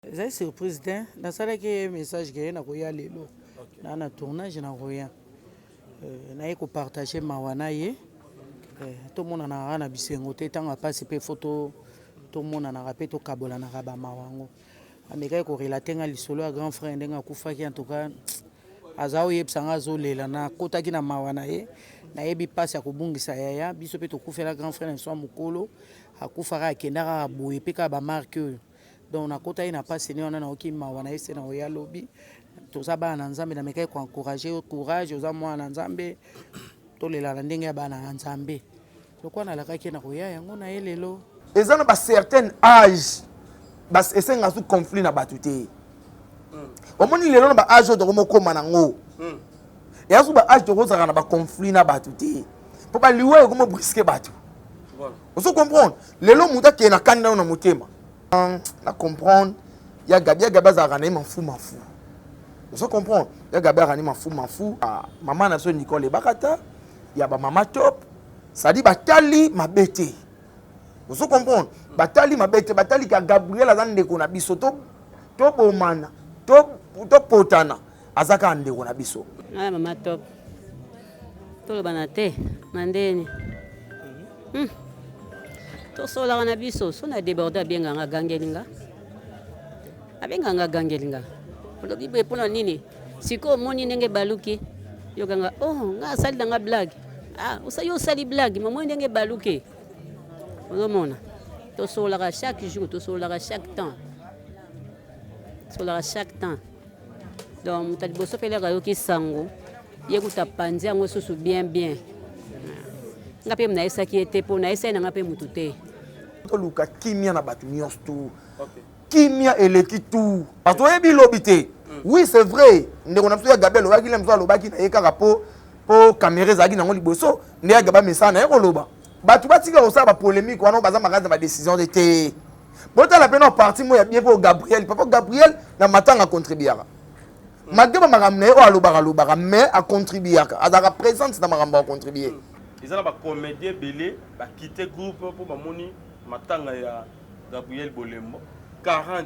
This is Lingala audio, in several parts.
Ezali surprise te, nasalaki ye message ke nakoya lelo na na tournage nakoya euh, naye kopartage mawa na ye euh, tomonanaka kaka na bisengo te ntango ya mpasi mpe fo tomonanaka mpe tokabolanaka bamawa yango. Amekaki korelate nga lisolo ya grand frère ndenge akufaki, en tout cas aza oyebisa nga azolela, nakotaki na mawa na ye, nayebi mpasi ya kobungisa yaya. Biso mpe tokufela grand frère na biso ya mokolo, akufaka akenda kaka boye mpe kaka bamarke oyo. Donc nakotaki na pasi ne wana, nayoki mawa na ye se na oya lobi. Toza bana na Nzambe, namekaki ko encourager yo, courage, oza mwana na Nzambe, tolela na ndenge ya bana na Nzambe. Lokola nalakaki ye na koya yango na ye lelo. Eza na ba certaine age bas esenga su conflit na bato te. Omoni lelo na ba age oyo tokomi okoma nango, eya su ba age tokozalaka na ba conflit na bato te, mpo baliwa ekomi obriske bato. Ozo comprendre? Lelo moto akende na kanda yo na motema na comprendre ya Gabi. Ya Gabi azalaka na ye mafu mafu, ozo comprendre? Ya Gabi azalaka na ye mafu mafu. Ah, mama na biso Nicole Ebakata ya ba mama top, c'est-à-dire batali mabe te, ozo comprendre? Batali mabe te, batali ka Gabriel aza ndeko na biso, tobomana topotana, aza kaka ndeko na biso. Ngai mama top, tolobana te na ndeni Tosololaka na biso, so na deborde abengaka nga agangeli nga, abengaka nga agangeli nga, olobi boye mpona nini? Sikoyo omoni ndenge baluki yokanga, oh nga asali na nga blague, ah yo osali blague, momoni ndenge baluki, ozomona. Tosololaka chaque jour, tosololaka chaque temps, tosololaka chaque temps. Donc moto ya liboso mpe elaka ayoki sango ye kuta panzi yango susu bien bien. Nga mpe nayesaki ye te mpo nayesaki na nga mpe motu te. Toluka kimia na bato nyonso tu, kimia eleki tu, bato oyebi lobi te. Oui, c'est vrai, ndeko na biso ya Gabi alobaki na biso, alobaki na ye kaka mpo mpo kamera ezalaki nango liboso nde ya Gabi amesana na ye koloba. Bato batika kosala bapolémique wana, baza makasi na badécision te te. Botala mpe na parti moko ya bien mpo Gabriel, papa Gabriel na matanga acontribuaka malgré bamakambo na ye oyo alobaka alobaka, mais acontribuaka, azalaka présente na makambo acontribue. Eza na bacomédien ebele bakite groupe mpo bamoni matanga ya Gabriel Bolembo, 40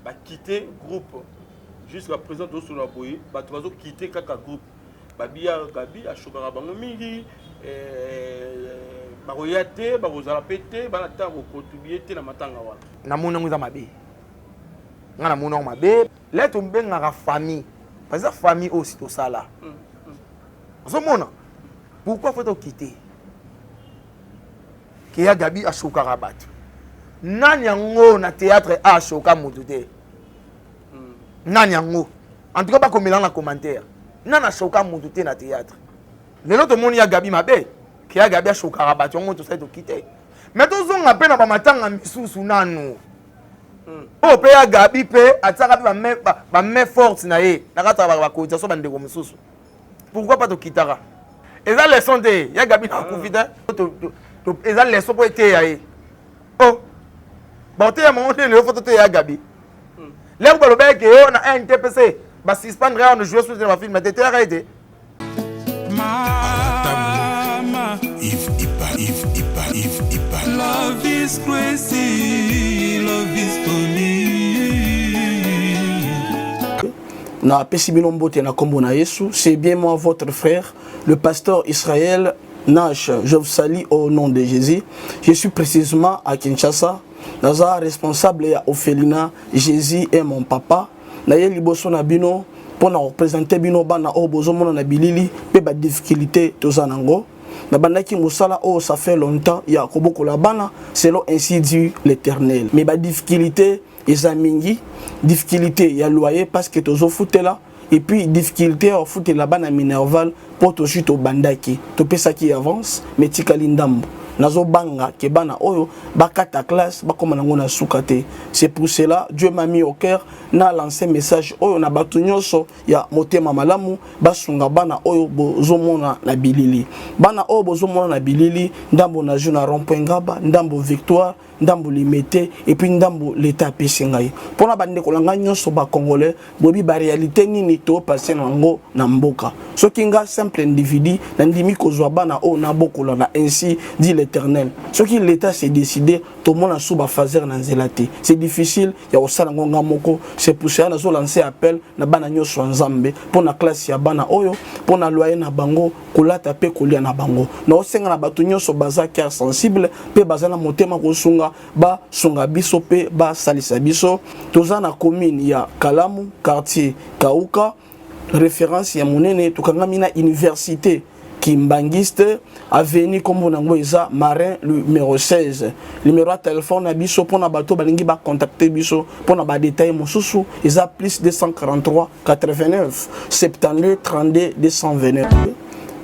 bakite groupe jusqu'à présent. Tosolola boye, bato bazokite kaka groupe, babiya Gabi ashokaka bango mingi, bakoya te, bakozala mpe te, bana ntango kocontribue te na matanga wana. Namoni yango eza mabe, nga namoni yango mabe. Le tobengaka famille, parce eza famille oyo si tosala, ozomona pourquoi faut tokite ke ya Gabi ashokaka bato. Nani yango na théâtre ashoka motu te? Nani yango? En tout cas bakomela na commentaire, nani ashoka motu te na théâtre? Lelo tomoni ya Gabi mabe, ke ya Gabi ashokaka bato, yango tosali tokite. Mais tozonga mpe na bamatanga misusu nanu oyo mpe ya Gabi mpe atiaka mpe bamain forte na ye na kati ya bacotisation bandeko mosusu. Pourquoi pas tokitaka? Eza leçon te ya Gabi na akufi te, eza leçon mpo eteya ye. O baoteya mango nde lelo fo toteya ya Gabi. Lero balobaki ke yo na NTPC basuspendre ya no joue susu na bafilme te, teyaka ye te. Mama Yves Ipa, Yves Ipa, Yves Ipa. Love is crazy, love is funny. Napesi bino mbote na kombo na Yesu. C'est bien moi, votre frère, le pasteur Israël Nash. Je vous salue au nom de Jésus. Je suis précisément à Kinshasa. Naza responsable ya orphelinat Jésus est mon papa. Naye liboso na bino mpo na kopresente bino bana oyo bozomona na bilili mpe badifficulté toza nango. Nabandaki mosala oyo ça fait longtemps ya kobokola bana selon ainsi dit l'Éternel. Mais badifficulté eza mingi, difficulté ya loyer parce que tozofutela, et puis difficulté ya kofutela bana minerval mpo tozwi tobandaki topesaki avance mais tikali ndambo. Nazobanga ke bana oyo bakata classe bakoma nango na suka te. C'est pour cela Dieu m'a mis au cœur na lancer message oyo na bato nyonso ya motema malamu basunga bana oyo bozomona na bilili. Bana oyo bozomona na bilili, ndambo na jeu na rond-point Ngaba, ndambo Victoire, ndambo Limete, et puis ndambo l'État apesi ngai. Mpona bandeko na ngai nyonso ba Congolais, boyebi ba réalité nini topase nango na mboka. Soki nga simple individu nandimi kozwa bana oyo nabokola na ainsi dit l'Éternel. l'Eternel. Soki l'Etat s'est decide, tomona su ba phaser na nzela te. C'est difficile ya kosala ngo nga moko. C'est pour cela nazo lancer appel na bana nyonso ya Nzambe mpo na classe ya bana oyo, mpo na loyer na bango, kolata mpe kolia na bango. Naosenga na bato nyonso baza cœur sensible mpe baza na motema kosunga, basunga biso mpe basalisa biso. Toza na commune ya Kalamu, quartier Kauka, référence ya monene, tokangami na université Kimbanguiste, avenue kombo nango eza Marin numéro 16. Numéro ya téléphone na biso pona bato balingi ba contacter biso pona ba détails mosusu eza plus 243 89 72 32 229.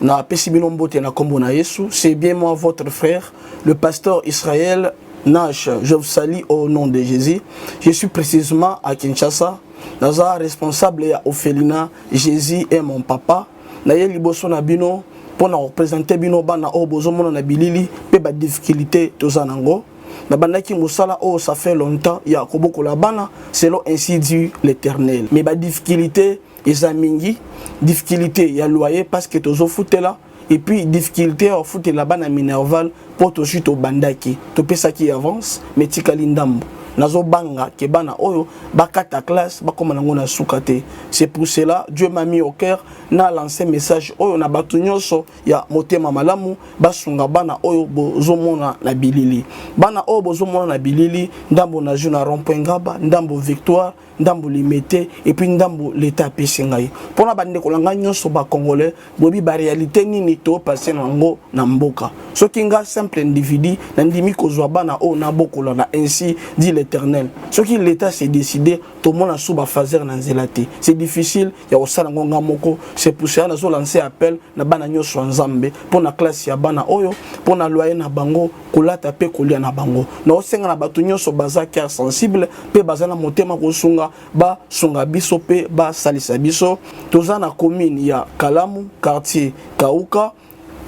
Na pesi bino mbote na kombo na Yesu. C'est bien moi votre frère, le pasteur Israël Nash. Je vous salue au nom de Jésus. Je suis précisément à Kinshasa. Naza responsable ya orphelinat Jésus est mon papa. Naye liboso na bino pona représenter bino bana oyo bozomona na bilili pe ba difficulté toza nango. Nabandaki mosala oyo ça fait longtemps ya kobokola bana selon ainsi dit l'Éternel. Mais ba difficulté eza mingi, difficulté ya loyer parce que tozofutela, et puis difficulté ya kofutela bana minerval po tozwi tobandaki topesaki avance mais tikali ndambo. Nazobanga ke bana oyo bakata classe bakoma nango na suka te. C'est pour cela Dieu m'a mis au cœur na lancer message oyo na bato nyonso ya motema malamu basunga bana oyo bozomona na bilili. Bana oyo bozomona na bilili, ndambo na jeu na rond-point Ngaba, ndambo Victoire, ndambo Limete, et puis ndambo l'État apesi ngai. Mpona bandeko na ngai nyonso ba Congolais, boyebi ba réalité nini to passer nango na mboka. Soki nga simple individu nandimi kozwa bana oyo nabokola na ainsi dit l'Éternel. Soki l'État s'est décidé, tomona su ba phaser na nzela te. C'est difficile ya kosala ngo nga moko. C'est pour cela nazo lancer appel na bana nyonso ya Nzambe pona classe ya bana oyo, pona loyer na bango, kolata pe kolia na bango. Naosenga na bato nyonso baza cœur sensible pe baza na motema kosunga, basunga biso pe basalisa biso. Toza na commune ya Kalamu, quartier Kauka,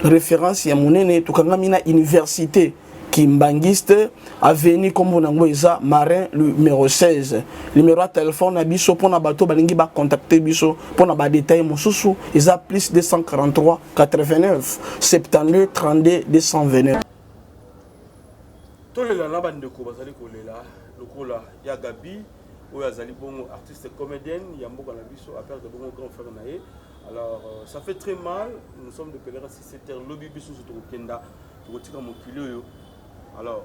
référence ya monene, tokangami na université Kimbanguiste, avenue kombo nango eza Marin numéro 16. Numéro ya téléphone na biso pona bato balingi ba contacter biso pona ba détails mosusu eza plus 243 89 72 32 229. Tolela na bandeko bazali kolela lokola ya Gabi oyo azali bongo artiste comédienne ya mboka na biso, a perdre bongo grand frère na ye. Alors ça fait très mal, nous sommes de pèlerins sur cette terre, lobi biso tokokenda tokotika mokili oyo. Alors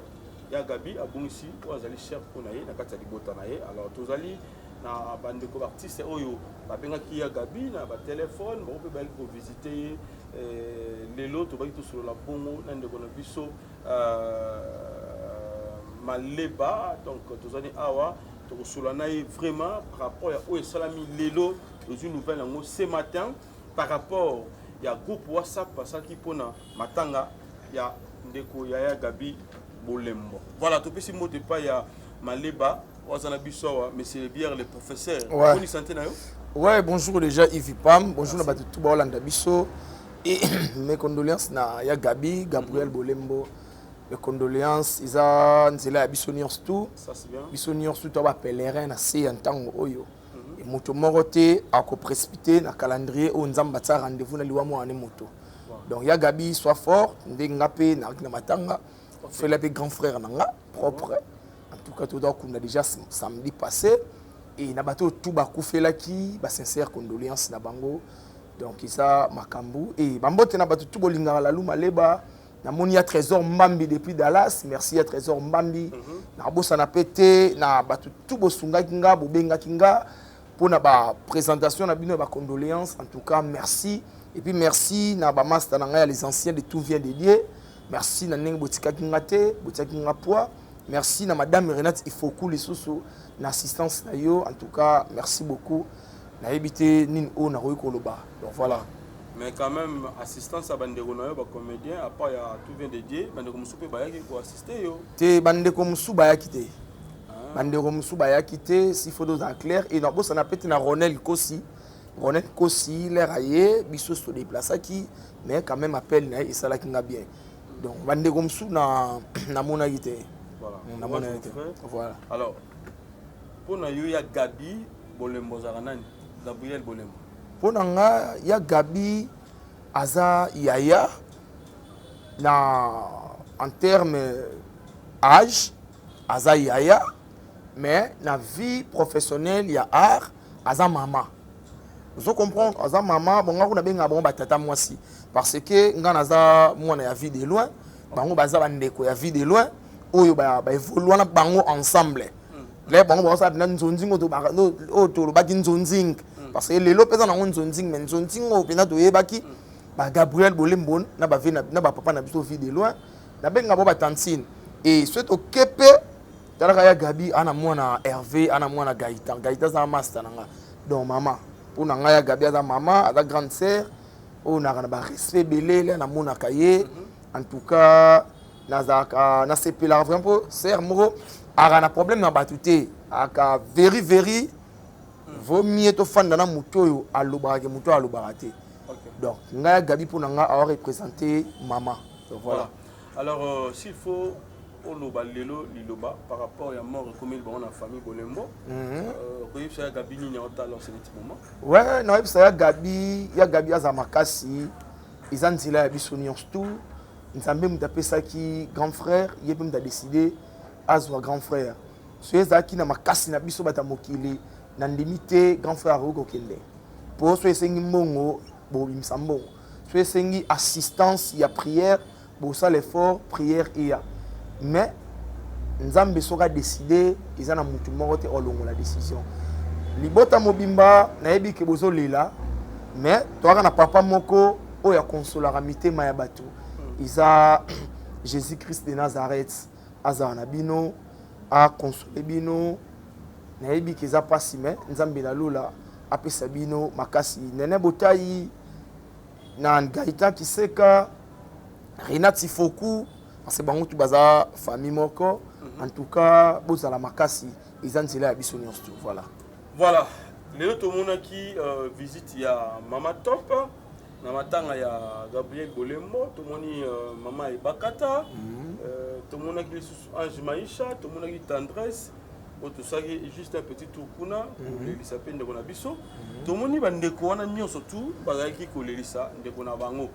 ya Gabi abongisi oyo azali cher mpo na ye na kati ya libota na ye. Alors tozali na bandeko ba artiste oyo babengaki ya Gabi na ba téléphone, bango mpe bayaki kovisite ye. Lelo tobaki tosolola bongo na ndeko na biso Maleba. Donc tozali awa tokosolola na ye vraiment par rapport ya oyo esalami lelo. Tozwi nouvelle yango ce matin par rapport ya groupe WhatsApp basalaki mpona matanga ya ndeko yaya Gabi Bolembo. Voilà, topesi mbote epai ya Maleba oyo aza na biso awa, monsieur Bière le professeur. Ouais. Boni santé na yo? Ouais, bonjour déjà Yves Pam, bonjour na bato tout baolanda biso et mes condoléances na ya Gabi, Gabriel Bolembo. Mes condoléances eza nzela ya biso nyonso tout. Ça c'est bien. Biso nyonso tout ba pèlerin na se ya ntango oyo. Et moto moko te akoprécipité na calendrier oyo Nzambe atia rendez-vous na liwa mwana ne moto. Donc ya Gabi, sois fort, nde nga pe na na matanga. Fela pe grand frère na nga propre. En tout cas toza kunda déjà samedi passé et na bato tout bakufelaki ba sincère condoléances na bango. Donc eza makambu et bambote na bato tout bolingaka Lalu Maleba. Namoni ya Trésor Mbambi depuis Dallas, merci ya Trésor Mbambi. Na bosana pe te na bato tout bosungaki nga, bobengaki nga pona ba présentation na bino ba condoléances. En tout cas merci et puis merci na ba master na nga les anciens de tout vient de Dieu. Merci na ndenge botikaki nga te, botikaki nga poids. Merci na madame Renate Ifoku lisusu na assistance na yo. En tout cas merci beaucoup. Nayebi te nini oyo nakoki koloba. Donc voilà. Mais quand même assistance à bandeko na yo ba comédien à part ya tout vient de Dieu, bandeko mosusu pe bayaki ko assister yo. Te bandeko mosusu bayaki te. Bandeko mosusu bayaki te, s'il faut dozala clair et na bosana pe te na Ronel Kosi. Ronel Kosi l'air aye biso se déplaçaki mais quand même appel na ye esalaki nga bien. Donc bandeko mosusu na namonaki te. Voilà. Namonaki te. Voilà. Alors pona yo ya Gabi Bolembo ozalaka nani? Gabriel Bolembo. Pona nga ya Gabi aza yaya na. En terme âge aza yaya, mais na vie professionnelle ya art aza mama. Ozo comprendre, aza mama. Bon, nga kuna bengaka bango batata mwasi parce que nga naza mwana ya Vie de Loin, bango baza bandeko ya Vie de Loin oyo baévolue wana bango ensemble. Le bango bazosala mpena nzonzingi oyo tolobaki nzonzingi, parce que lelo mpenza nango nzonzingi, mais nzonzingi oyo mpenza toyebaki baGabriel Bolembo na bave na bapapa na biso Vie de Loin, nabenga bo batantine. E soki toke mpe talaka ya Gabi, ana mwana Hervé, ana mwana Gaïtan. Gaïtan aza master na nga, donc mama mpo na ngai ya Gabi aza mama, aza grande sœur oyo naka na barespect ebele. Le namonaka ye, en tout cas nazalaka nasepelaka vraiment, mpo sœur moko aka na problème na bato te, aka very very vaut mieux tofanda na motu oyo alobaka ke motu oyo alobaka te. Donc ngai ya Gabi, mpo na ngai awa représente mama. Donc voilà. Voilà. Alors s'il faut oloba lelo liloba par rapport ya mort ekomeli bango na famille Bolembo, koyebisa ya Gabi nini aotala en ce moment? Ouais, nayebisa ya Gabi, ya Gabi aza makasi, eza nzela ya biso nyonso tu. Nzambe moto apesaki grand frère, ye mpe moto adécide azwa grand frère. So ezalaki na makasi na biso bato ya mokili, na ndimi te grand frère akoki kokende, mpo so esengi mbongo, bobimisa mbongo, so esengi assistance ya prière, bosala effort, prière eya. Mais Nzambe soki adécide, eza na motu moko te olongola décision. Libota mobimba nayebi ke bozolela, mais toyaka na papa moko oyo akonsolaka mitema ya bato, eza Jésus Christ de Nazareth. Azala na bino, akonsole bino. Nayebi ke eza mpasi, mais Nzambe na lola apesa bino makasi. Nene Botai na Gaïtan Kiseka, Renat Ifoku, parce que bango tu baza famille moko. En tout cas bozala makasi, eza nzela ya biso nyonso tu. Voilà. Voilà, lelo tomonaki visite ya mama Top na matanga ya Gabriel Bolembo. Tomoni mama Ebakata, tomonaki lisusu Ange Maisha, tomonaki Tendresse oyo tosalaki juste un petit tour kuna kolelisa mpe ndeko na biso. Tomoni bandeko wana nyonso tu bazalaki kolelisa ndeko na bango.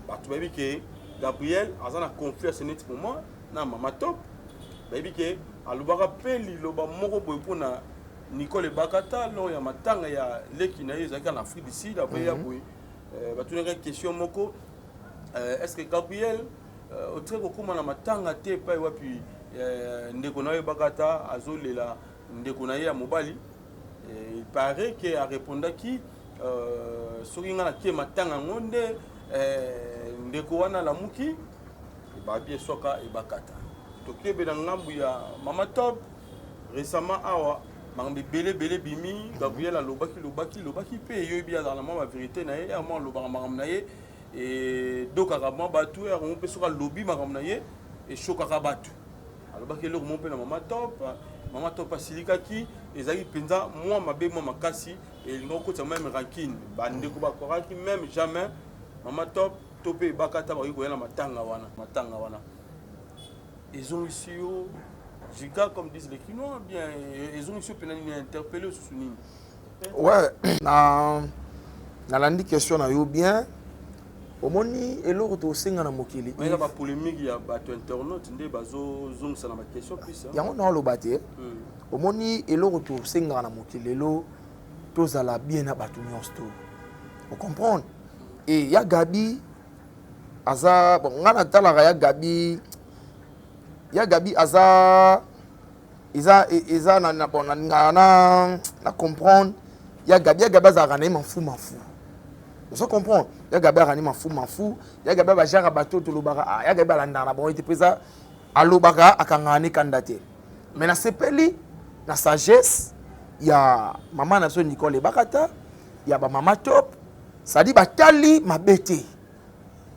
Bato bayebi ke Gabriel aza na confiance neti moment na mama Top, bayebi ke alobaka mpe liloba moko boye mpona Nicole Ebakata lors ya matanga ya leki na ye ezalaki na Afrique du Sud. Après ya boye, batunaki question moko: est ce que Gabriel otikaki kokóma na matanga te epai wapi ndeko na yo Ebakata azolela ndeko na ye ya mobali? Il paraît ke arépondaki: soki ngai nakie matanga yango nde ndeko wana alamuki, babi eswaka Ebakata. Tokebe na ngambu ya mama Top. Récemment awa makambo ebele ebele ebimi. Gabriel alobaki, lobaki, lobaki mpe eyoyebi azala na mwa bavérité na ye ya mwa alobaka makambo na ye, edokaka mwa bato yango mpe soki alobi makambo na ye eshokaka bato. Alobaki eloko moko mpe na mama Top, mama Top asilikaki, ezalaki mpenza mwa mabe mwa makasi, elinga kokotisa même rancune. Bandeko bakwakaki même jamais mama Top to mpe Ebakata bakoki koya na matanga wana. Matanga wana ezongisi yo giga, comme disent les Kinois, bien ezongisi yo mpena nini, interpellé osusu nini? Ouais, na nalandi question na yo bien. Omoni eloko tosenga na mokili. Eza bapolémique ya bato internaute nde bazozongisa na baquestion plus. Yango na oloba te. Omoni eloko tosengaka na mokili lelo, tozala bien na bato nyonso to ocomprendre. E ya Gabi aza bon, ngai natalaka ya Gabi, ya Gabi aza eza na bon, nalingaka na comprendre ya Gabi. Ya Gabi azalaka na ye mafu mafu, ozo comprendre? Ya Gabi azalaka na ye mafu mafu. Ya Gabi bajara bato tolobaka, ah, ya Gabi alandaka na bango ete mpo eza alobaka, akangaka ne kanda te. Mais nasepeli na sagesse ya mama na biso Nicole Ebakata, ya bamama Top, c'est-à-dire batali mabe te,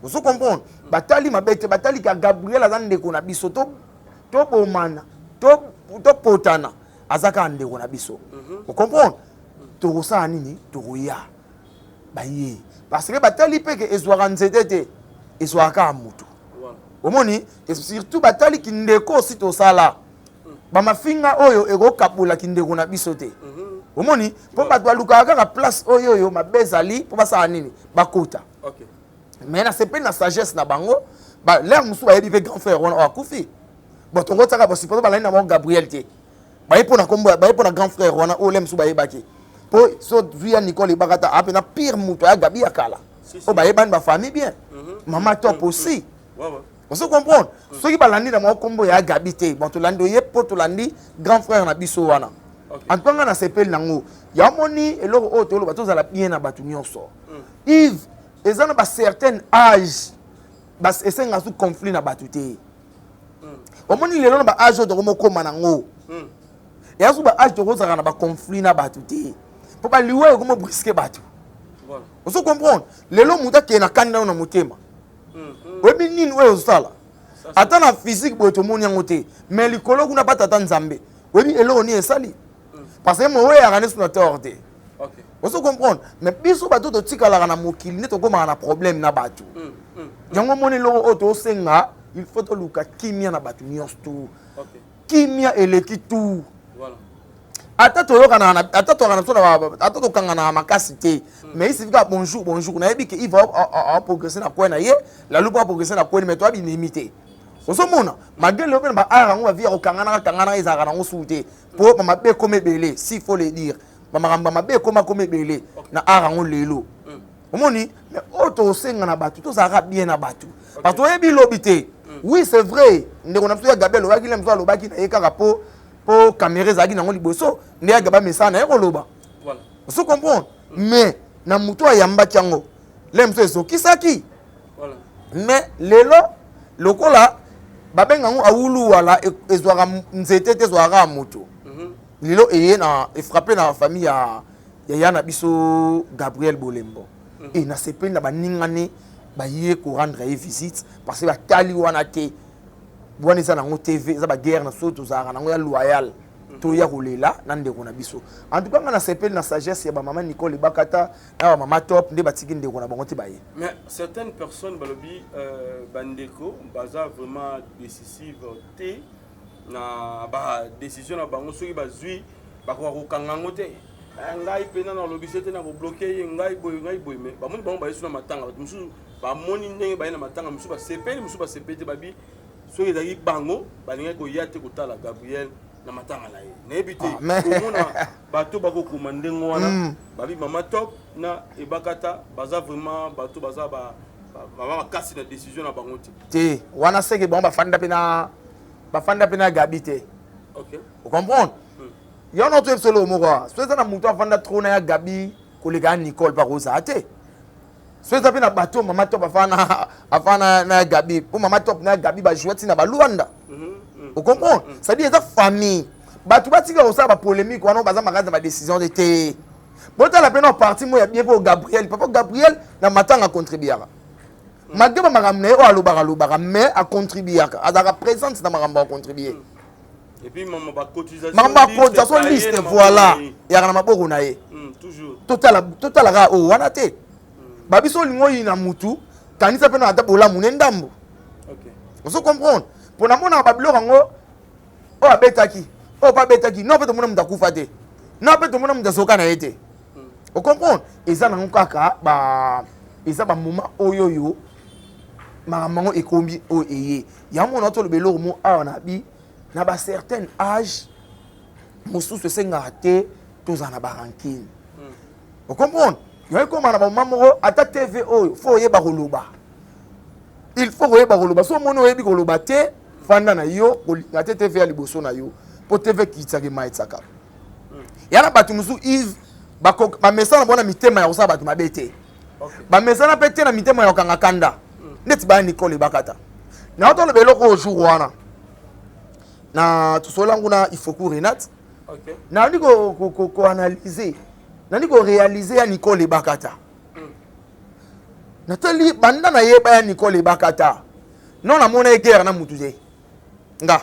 ozo comprendre? Batali mabe te, batali ka Gabriel aza ndeko na biso, tobomana, topotana, aza kaka ndeko na biso, ocomprendre? Tokosala nini? Tokoya baye, parce que batali mpe ke ezwaka nzete te, ezwaka kaka motu. Omoni, et surtout batali kindeko osi tosala bamafinga oyo ekokabola kindeko na biso te. Omoni, mpo bato balukaka kaka place oyo mabe ezali mpo basala nini? Bakota. Mais nasepeli na sagesse na bango. Ba l'heure mosusu bayebi mpe grand frère wana oyo akufi. Bon, tokotiaka basuppose balandi na bango Gabriel te. Baye mpo na kombo, baye mpo na grand frère wana oyo le mosusu bayebaki. Po so zwi ya Nicole Ebakata ape na pire moto ya Gabi ya kala. Oyo bayebani ba famille bien. Mama Top aussi. Ozo comprendre? Soki balandi na bango kombo ya Gabi te, bon tolandi oye po tolandi grand frère na biso wana. En tout cas nga nasepeli nango. Ya moni eloko oyo toloba tozala bien na bato nyonso. Yves, eza na ba certaine âge bas esenga su conflit na bato te. Omoni lelo na ba âge oyo tokomokoma nango. Eya su ba âge tokozalaka na ba conflit na bato te. Po ba liwa ekomo brusquer bato. Ozo comprendre? Lelo moto akende na kanda na motema. Oyebi nini oyo ozosala? Ata na physique boye tomoni yango te, mais likolo kuna pa tata Nzambe. Oyebi eloko nini esali? Parce que mowe eyaka nde na tort te. Ozo comprendre? Mais biso bato totikalaka na mokili nde tokomaka na problème na bato. Yango omoni eloko oyo tosenga, il faut toluka kimia na bato nyonso tu. Kimia eleki tu. Ata toyokanaka na, ata toyokana biso na, ata tokanganaka makasi te. Mais il suffit kaka bonjour, bonjour. Nayebi ke Yves a progresser na coin na ye, Lalu mpe a progresser na coin, mais toya binemi te. Ozomona, malgré lelo mpe na ba art yango ba vie ya kokanganaka kanganaka ezalaka nango suku te. Po ba mabe ekoma ebele, s'il faut le dire. Ba makambo ya mabe ekoma koma ebele na art yango lelo. Omoni, mais oyo tosenga na bato, tozalaka bien na bato. Parce que oyebi lobi te. Oui, c'est vrai. Ndeko na biso ya Gabi alobaki, na biso alobaki na ye kaka po po caméra ezalaki nango liboso, nde ya Gabi amesana na ye koloba. Ozo comprendre? Mais na moto ayambaki yango, le moto ezokisaki. Mais lelo lokola babenga yango awulu wala ezwaka nzete te, ezwaka kaka moto. Lelo eye na efrappe na famille ya ya na biso Gabriel Bolembo. Et na sepeli na baningani baye ko rendre ye visite parce que batali wana te. Wana eza nango TV, eza ba guerre na so tozalaka nango ya loyal. Toya kolela na ndeko na biso. En tout cas nga na sepeli na sagesse ya ba mama Nicole Ebakata na ba mama Top nde batiki ndeko na bango te baye. Mais certaines personnes balobi bandeko baza vraiment décisive te na ba décision na bango, soki bazwi bakoka kokanga yango te. Ngai pena na lobise te na ko bloquer ye, ngai boye, ngai boye, mais bamoni bango baye na matanga, bato mosusu bamoni ndenge baye na matanga, mosusu basepeli, mosusu basepeli te, babi soki ezalaki bango balingaki koya te kotala Gabriel na matanga na ye. Nayebi te komona bato bakokoma ndenge wana, babi mama Top na Ebakata baza vraiment bato baza ba mama makasi na décision na bango te. Te wana seke bango bafanda pe na bafanda pe na Gabi te. O comprendre? Yo na toyebisa eloko moko awa, soki eza na moto afanda trop na ya Gabi koleka ya Nicole mpe akozala te. Soki eza mpe na bato mama Top afanda na ya Gabi, mpo mama Top na ya Gabi bajoua ntina balwanda. O comprendre? C'est-à-dire eza famille. Bato batika kosala ba polémique wana baza makasi na ba décision te te. Botala mpe na parti moko ya bien mpo Gabriel, papa Gabriel na matanga contribuaka. Malgré ba makambo na ye oyo alobaka alobaka, mais acontribuaka, azalaka présente na makambo ya contribuer. Et puis maman ba cotisation, maman ba cotisation liste, voilà, yaka na maboko na ye. Toujours. Totala, totala ka o wana te. Ba biso lingo yina mutu, kanisa pe na ata bolamu ne ndambo. Ozo comprendre? Pona mona ba biloko yango oyo abetaki, oyo pa abetaki, non pe tomona mutu akufa te. Non pe tomona mutu azoka na ye te. O comprendre? Eza nango kaka ba eza ba moment oyo yo makambo yango ekomi oyo eye. Yango mona toloba eloko mo awa na bi na ba certain âge mosusu esengaka te tozala na ba rancune. O comprendre? Yo ekoma na ba moment moko ata TV oyo faut oyeba koloba. Il faut koyeba koloba. So omoni oyebi koloba te, fanda na yo, kolinga te TV ya liboso na yo. Po TV kitisaka ematisaka. Ya na bato mosusu Yves bamesana bona mitema ya kosala bato mabe te. Bamesana mpe te na mitema ya kokanga kanda. Neti baya Nicole Ebakata. Na toloba eloko oyo jour wana. Na tosola ngo na Ifoku Renate. Nandi ko analyser, nandi ko réaliser ya Nicole Ebakata. Natali banda na yeba ya Nicole Ebakata. Non namona ye guerre na mutu te. Nga.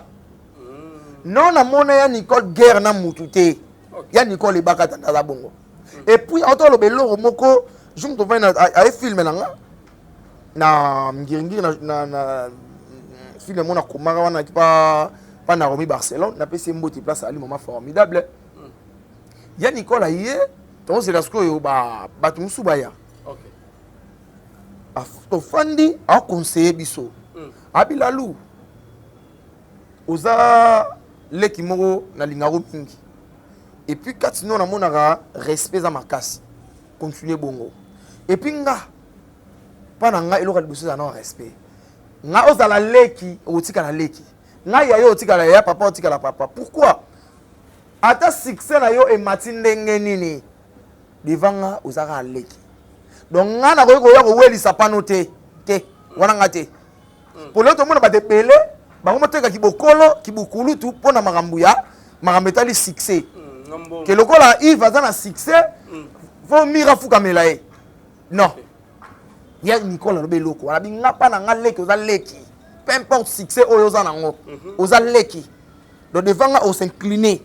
Non namona ya Nicole guerre na mutu te. Ya Nicole Ebakata ndaza bongo. Et puis otoloba eloko moko jour tovandi na aye film na nga na ngiringiri na film mona komaka wana pa pa Naomi Barcelone napesi ye mbote place ali moment formidable. Ya Nicole aye tozela sikoyo ba bato mosusu baya. Tofandi aconseiller biso. Abi Lalu, oza leki moko nalingako mingi, et puis kati no namonaka respect eza makasi, continue bongo. Et puis nga, mpa na nga, eloko ya liboso eza na respect. Nga ozala leki, okotikala leki. Ngai ya yo otikala ya papa, otikala papa. Pourquoi? Ata succès na yo emati ndenge nini, devant nga oza kaka leki. Donc nga nakoki koya kowelisa pano te te wana nga te. Po lelo tomona bato ebele bango moteka kibokolo, kibukulutu mpo na makambo ya makambo etali succès, ke lokola Yves aza na succès, faut mira afukamela ye. Non, ya Nicole alobi eloko wana, binga mpa na nga leki, oza leki, peu importe succès oyo oza nango, oza leki. Donc devant nga os'incliner.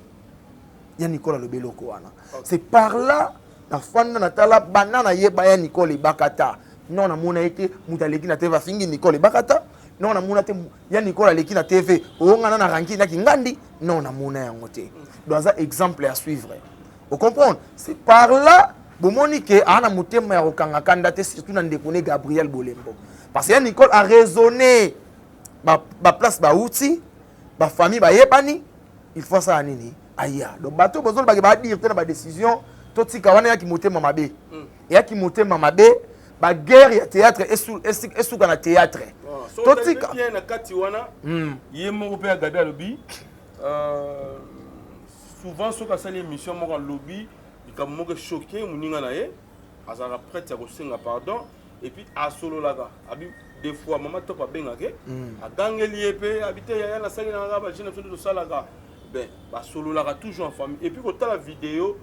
Ya Nicole alobi eloko wana, c'est par là nafanda, natala banda nayeba ya Nicole Ebakata, non, namona ye te moto aleki na TV afingi Nicole Ebakata. Non, namona te ya Nicole aleki na TV oyongana na ranki naki ngandi. Non, namona yango te. Donc aza exemple à suivre, ocomprendre? C'est par là bomoni ke aa na motema ya kokanga kanda te, surtout na ndeko ne Gabriel Bolembo, parce que ya Nicole a raisonné baplace ba bauti, bafamille bayebani, il faut asala nini, aya. Donc bato bozolobaki badire te na badécision, totika wana. Eyaki motema mabe, eyaki motema mabe. Baguerre ya théâtre esuka na théâtre, totika. Bien, na kati wana, ye moko mpe ya Gabi alobi souvent soki asali émission moko, alobi likambo moko echoquer moninga na ye, azalaka prête ya kosenga pardon. Et puis asololaka, abi des fois mama Top abengake, agangeli ye mpe, abi te yaya, nasali na kaka bajeune biso nde tosalaka. Ben, basololaka toujours en famille. Et puis kotala video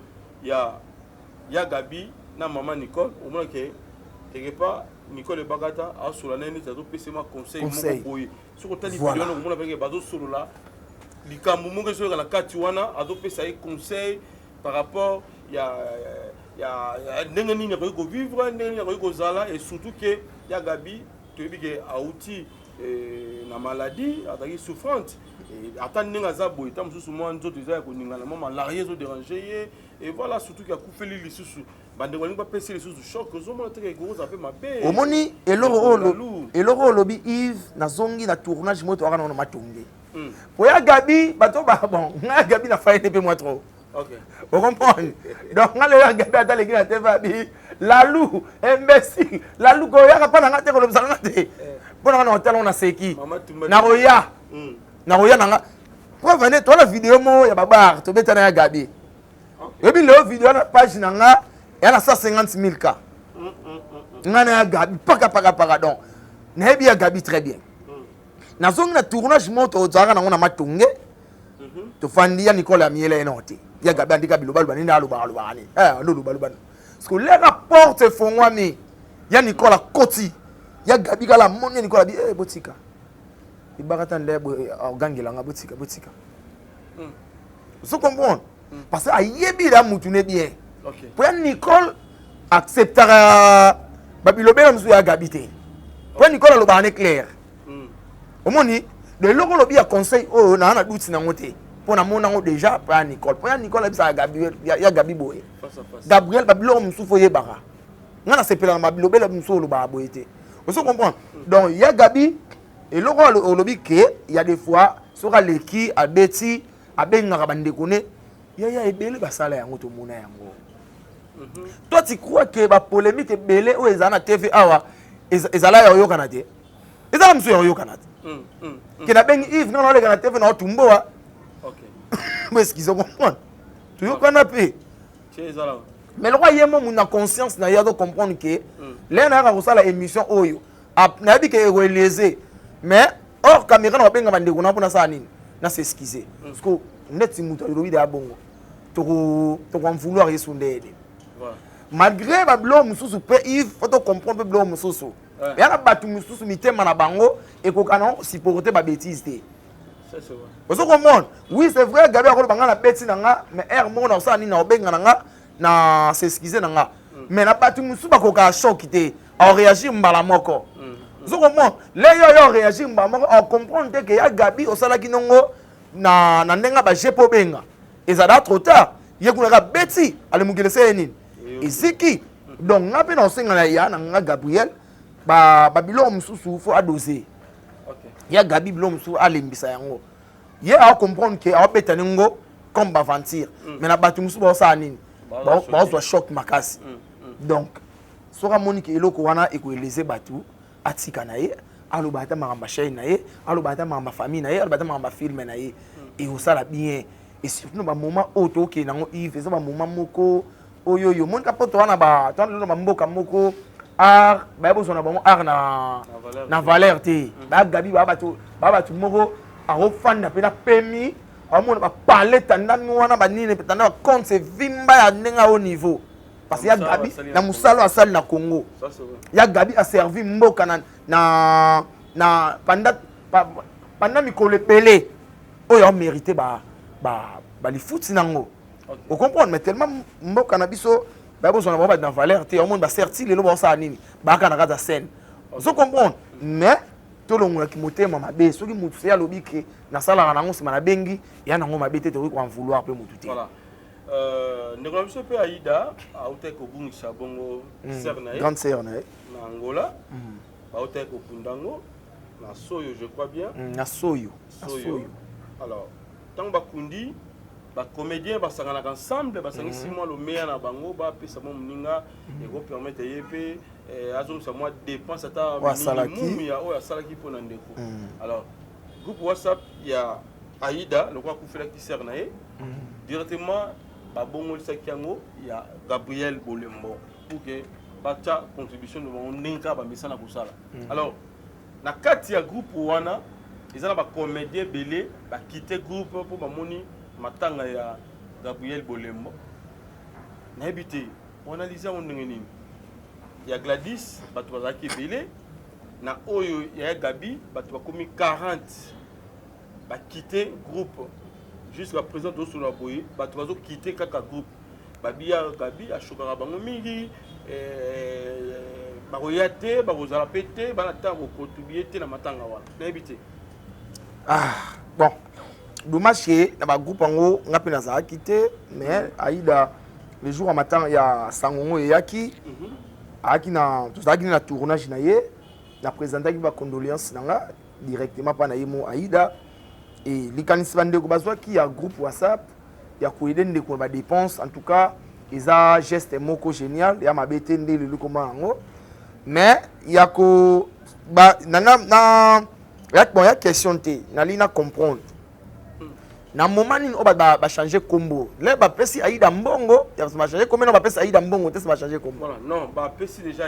ya Gabi na mama Nicole, omona ke quelque part Nicole Ebakata azosola na ye neti azopesa ma conseil moko boye. Soki otali video wana, okomona peke bazosolola likambo moko ezoyoka na kati wana, azopesa ye conseil par rapport ya ndenge nini akoki kovivre, ndenge nini akoki kozala. Et surtout ke ya Gabi, toyebi ke auti na maladie, azalaki souffrante. Ata ndenge aza boye, ta mosusu mwa nzoto eza ya koningana, mwa malaria ezodéranger ye. Et voilà, surtout ke akufeli lisusu, bandeko balingi bapesi lisusu choc, ozomona teke ekokozala mpe mabe. Omoni eloko oyo olobi, Yves, nazongi na tournage moko toyaka nango na Matonge. Po ya Gabi, bato ba bon, ngai ya Gabi nafai mpe mwa trop, ocomprendre? Donc nga lelo ya Gabi, ata aleki na TV, abi Lalu imbécile, Lalu koyaka mpa na nga te, kolobisaka nga te. Mpo na nga na hôtel ngo naseki, nakoya, nakoya na nga. Preuve ane, towana video moko ya babar tobetana ya Gabi. Oyebi lelo video wana, page na nga eya na 150 000 ka nga na ya Gabi paka paka paka. Donc nayebi ya Gabi très bien. Nazongi na tournage moko tozalaka nango na Matonge, tofandi, ya Nicole ya miele ye nao te, ya Gabi andika bilobaloba nini, alobaka alobaka nini, ando olobaloba. Parce que lera porte efongwami, ya Nicole akoti, ya Gabi kala amoni ya Nicole, abi eh, botika Ebaka ta nde ogangelanga, botika, botika. Ozo comprendre? Parce que ayebi la mutu ne bien. Po ya Nicole acceptaka babilobela mosusu ya Gabi te, po ya Nicole alobaka ne clair. Omoni de eloko olobi ya conseil oyo, naa na duti nango te, mpo namona yango déjà po ya Nicole. Po ya Nicole ayebisaka ya Gabi boye: "Gabriel, babiloko mosusu oyebaka, nga nasepela na babilobela mosusu olobaka boye te." Ozo comprendre? Donc ya Gabi, eloko olobi ke ya des fois soki aleki, abeti, abengaka bandeko ne yaya ebele basala yango, tomona yango. Toi, tu crois ke bapolémique ebele oyo ezala na TV awa ezala ya oyokana te? Ezala mosusu ya oyokana te ke nabengi Yves, nga naoleka na TV na otumboa bo, excuse, comprendre, toyokana mpe. Mais lokwa ye mo na conscience na ye azo comprendre ke lere nayaka kosala émission oyo, nayebi ke ekoelese, mais hors caméra na babenga bandeko na mpo nasala nini, na s'excuse. Parce que neti moto alobi deya bongo, toko en vouloir ye su ndeyede malgré babiloko mosusu mpe. Yves, faut tocomprendre mpe biloko mosusu. Eya na bato mosusu, mitema na bango ekoka na supporter babêtise te, ozo comprendre? Oui, c'est vrai, Gabi akoloba nga na beti na nga, mais heure moko na kosala nini, na kobenga na nga, na s'excuse na nga. Mais na bato mosusu bakokaka choc te, aoréagir mbala moko, ozo comprendre? Le yo yo réagir mbala moko, acomprendre te ke ya Gabi osalaki nongo na ndenge baje mpo obenga, ezala trop tard. Ye kuna kaka beti alemukele se ye nini eziki. Donc nga mpe na osenga na ya na nga Gabriel, babiloko mosusu faut adose. Ya Gabi, bilo mosusu alembisa yango, ye acomprendre ke aobeta ningo comme baventure, mais na bato mosusu baosala nini? Baozwa choc makasi. Donc soki amoni ke eloko wana ekoeleze bato, atika na ye, aloba ata makambo ya chaîne na ye, aloba ata makambo ya famille na ye, aloba ata makambo ya film na ye, ekosala bien. Et surtout na bamoment oyo tookende yango, Yves, eza bamoment moko oyo oyo omonika mpo toa na na bamboka moko, art baya bozwa na bango art na valeur te. Baya Gabi, baya bato moko akofanda mpe na pemi, aomona bapale tandami wana, banini tanda, bacompte evimba ya ndenge ya haut niveau, parce que ya Gabi na mosala oyo asali na Congo, ya Gabi aservi mboka na pendant mikolo ebele oyo amérité balifuti nango, ocomprendre. Mais tellement mboka na biso baya bozwa na bango bato na valeur te, omoni bacerti lelo baosala nini, bayaka na kati ya scène, ozo comprendre. Mais tolongolaki motema mabe. Soki motu se alobi ke nasalaka nango, nsima nabengi ya nango mabe te, tokoki koen vouloir mpe motu te. Ndeko na biso mpe Aida autaki kobungisa bongo sœur na ye. Grande sœur na ye. Na Angola. Bautaki kokunda yango na Soyo, je crois bien. Na Soyo. Soyo. Alors ntango bakundi, bacomédien basanganaka ensemble, basangisi mwa lomeya na bango, bapesa mwa moninga, ekopermettre ye mpe azongisa mwa dépense, ata minimum ya oyo asalaki mpona ndeko. Alors groupe WhatsApp ya Aida, lokola akufelaki sœur na ye, directement babongolisaki yango ya Gabriel Bolembo pour que batya contribution na bango ndenge kaka bamesana kosala. Alors na kati ya groupe wana eza na bacomédien ebele bakite groupe mpo bamoni matanga ya Gabriel Bolembo. Nayebi te oanalyse yango ndenge nini. Ya Gladys bato bazalaki ebele, na oyo ya Gabi bato bakomi 40 bakite groupe. Jusqu'à présent tosolola boye, bato bazokite kaka groupe. Babi ya Gabi ashokaka bango mingi, bakoya te, bakozala mpe te, bana ta kocontribue te na matanga wana. Nayebi te. Ah bon, dommage ke na bagroupe yango nga mpe nazalaki te. Mais Aida, le jour ya matanga ya sangongo eyaki, ayaki na, tozalaki na tournage na ye, na présentaki bacondoléance na nga directement mpa na ye mo Aida. E likanisi bandeko bazwaki ya groupe WhatsApp ya koaider ndeko na badépense, en tout cas eza geste moko génial, ya mabe te nde lelo koma yango. Mais ya ko ba, na ya, bon, ya question te, nali na comprendre na moment nini oyo bachange kombo le bapesi Aida mbongo, ya bachange kombo na bapesi Aida mbongo te, bachange kombo. Voilà, non, bapesi déjà.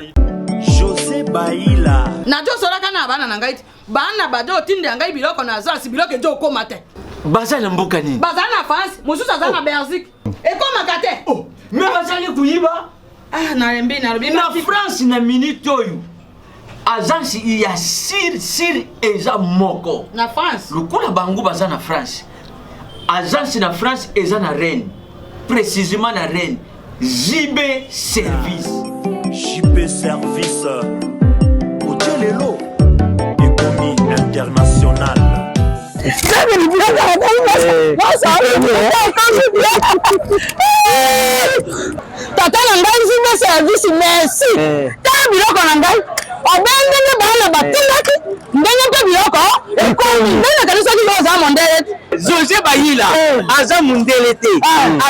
José Baila. Nazosolaka na bana na ngai ti bana bade otindela ngai biloko na agence, biloko ezo okóma te. Baza na mboka nini? Bazala na France, mosusu aza na Belgique, ekómaka te. Oh, mais bazali koyiba. Ah, nalembi, nalobi. Na France, na minute oyo, agence ya sir sir eza moko. Na France. Lokola bango baza na France, agence na France eza na Rennes, précisément na Rennes, JB Service. JP Service otie lelo ekomi international. Tata na ngai JB Service, merci. Tala biloko na ngai, obendenge bana batindaki ndenge mpe biloko ekomi ndenge nakanisaki. Yo oza mondele te. José Bayila aza mondele te,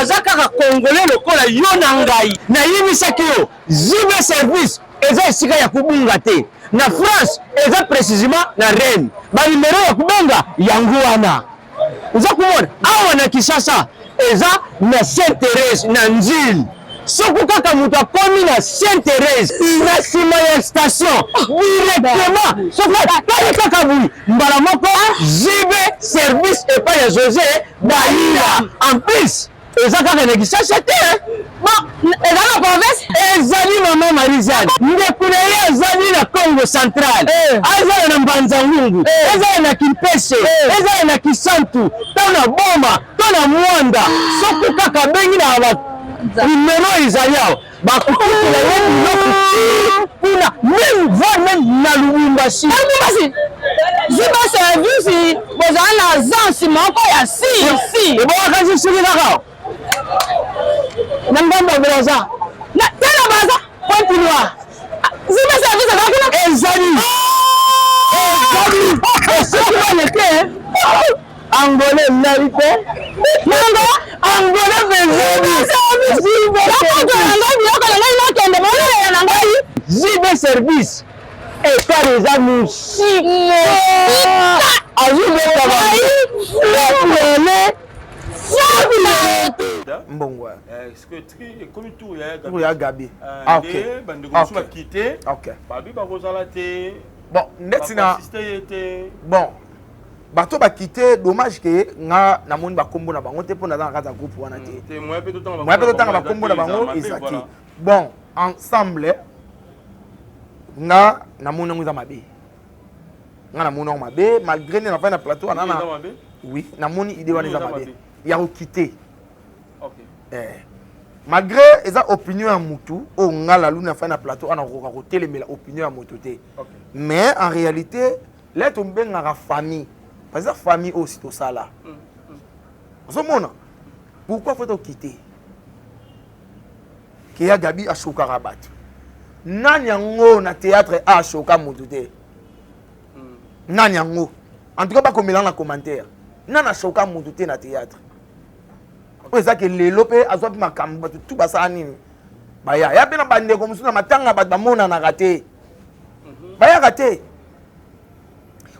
aza kaka Congolais lokola yo na ngai. Nayebisaki yo, JB Service eza esika ya kobunga te. Na France, eza précisément na Rennes. Banimero ya kobenga yango wana oza komona awa. Na Kinshasa eza na Sainte Thérèse, na Nzili. Soki kaka moto akomi na Sainte Thérèse, na nsima ya station directement, soki atali kaka boye, mbala moko JB Service epai ya José Bayila. En plus eza kaka na Kinshasa te. Bon, eza na province. Ezali mama Marizane, ndeko na ye azali na Congo Central, azala na Mbanza Ngungu, ezala na Kimpese, ezala na Kisantu, to na Boma, to na Mwanda. Soki kaka abengi na ba numero ezali awa, bakokutela ye biloko ti kuna, même voire même na Lubumbashi. Lubumbashi. JB Service, bozala na agence moko ya si si. Ebongaka soki kaka na ngambo ya Braza. Na te, na Braza. Pointe Noire. JB Service eza kuna. Ezali. Soki baleke Angolais elali te. Nanga Angolais mpenza. Nakoto na ngai biloko na ngai nakende bolela na ngai. JB service ekar eza mosika azobeta bango mbongo ekomi tour ya tour ya gabi ah, ok bandeko mosusu bakite babi bakozala te bon ndeti na bon bato bakite dommage ke nga namoni bakombo na bango te mpo naza na kati ya groupe wana te hmm, moya mpe totanga bakombo na bango eza te bon ensemble nga namoni yango eza mabe nga namoni yango mabe malgré nde nafandi na plateau wana na oui namoni idée wana eza mabe ya kokite eh. malgré eza opinion ya mutu oyo nga lalu nafandi na plateau wana kokoka kotelemela opinion ya moto te mais en réalité le tobengaka famille parce eza famille oyo si tosala mm, mm. ozomona pourquoi faut tokite ke ya gabi ashokaka bato nani yango na théâtre ashoka motu te hmm. nani yango en tout cas bakomela na commentaire nani ashoka motu te na théâtre oyo eza ke lelo mpe azwa mpe makambo bato tu basala nini baya ya mpe na bandeko mosusu na matanga bato bamonanaka te mhm. bayaka te